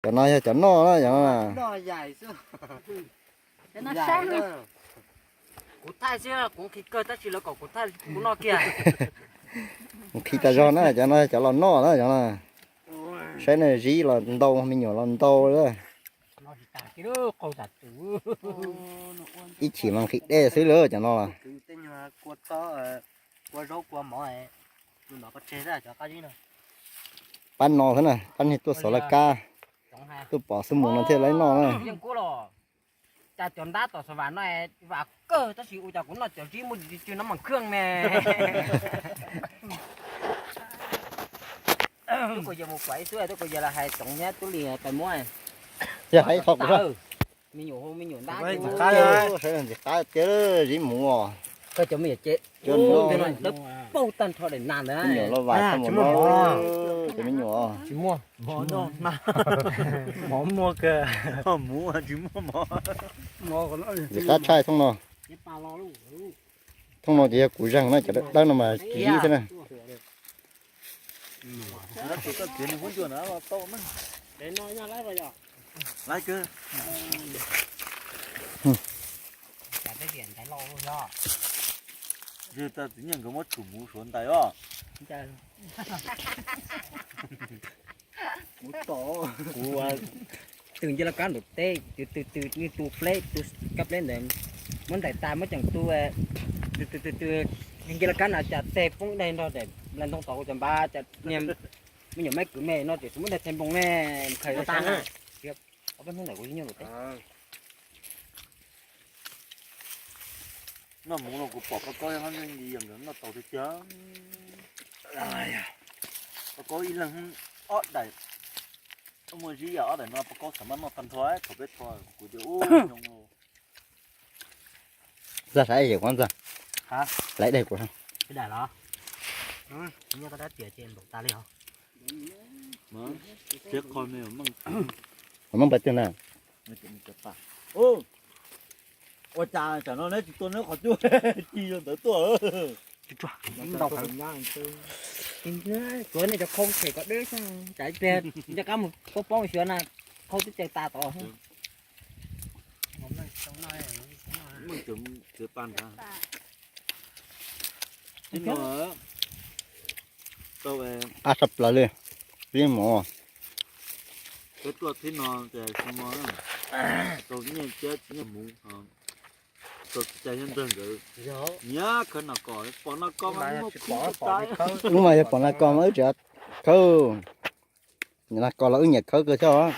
Cov no yog cov noj na, cov no. Cov no saib na. Kuv thaij xwb, kuv nqhis kawg tab sis lawv kom kuv thaij kuv noj kiag. Nqhis tas zog na, cov no cov los noj na, cov no. Saib na, zib los ntau, me nyuam los ntau lawm. Ib chim mas nqhis dej xwb lawm cov no los. Pab no xwb na, pab niag tuaj xov laj kab, tuaj pom xwb mus no thiaj li noj na. Cas cov ntab tom xav vam no vam kawg tab sis ua cas kuv noj cov zib muaj tsw nab mas khwj ne. Tub kuv yawg mus pom ib xub, tub kuv yawg los hais Txoov thiab Tub Lis pais muab. Yog hais qhov kuv me nyuam hu me nyuam ntab. Saib ntxim qab tiag, zib muv os. Koj cov me nyuam ces lawv paug tag nrho daim nas ntawd. Me nyuam los vam tau mus no, cov me nyuam. Tsis muaj. Mov muaj kawg. Muv tsis muaj mov. Ntxim qab tshaj thooj no. Thooj no ces yog kuv zeeg na, cov dawb no mas zib xwb na. Yog tas txiv Nyiaj nkawd muab tsum muv suav ntais os. Kuv tws nce laj kab nram teb, tws tws tws yeej tu pleb, tu kab pleb ntawd, muab ntais tas muab ceem tu, tws tws tws tws nce laj kab na cas teg poob daig nrog daim nplas ntoo tod, kuv cov npab cas niag me nyuam maiv kwv me no ces muab daig teg npoo ne, khawm tas na. Ob peb hnub ntawm kuv yeej nyob nram teb. Noj muv no kuv pom Paj Kaub nyob nkawd noj tau tiag tiag. Paj Kaub ib leeg ob daim, muaj zib yam ob daim no Paj Kaub xav maj noj tag nrho thaum peb tho kuv tias ub nyob. Ntxawg, saib yam kuv ntxawg, laiv daim kuv. Ua cas tam no neb tsis tua neb qhov cub ci zoo ntawd tuaj? Tuav nej cov khau them kom deb, tsam ib pliag nco qab mus poob poob xyuav na, khau twb caws tas tod. Qab tshaj plaws li, li mov. Peb tuaj thib no ces tsis mov, tau nyiaj thiab tsis nyiaj muv, tau cai thiab nrog nkawd nyiam khawb nas kos, pom nas kos mas muaj khwb tas. Hnub mas yog pom nas kos mas wb tseem khawb, nas kos los wb nyiam khawb kawg thiab.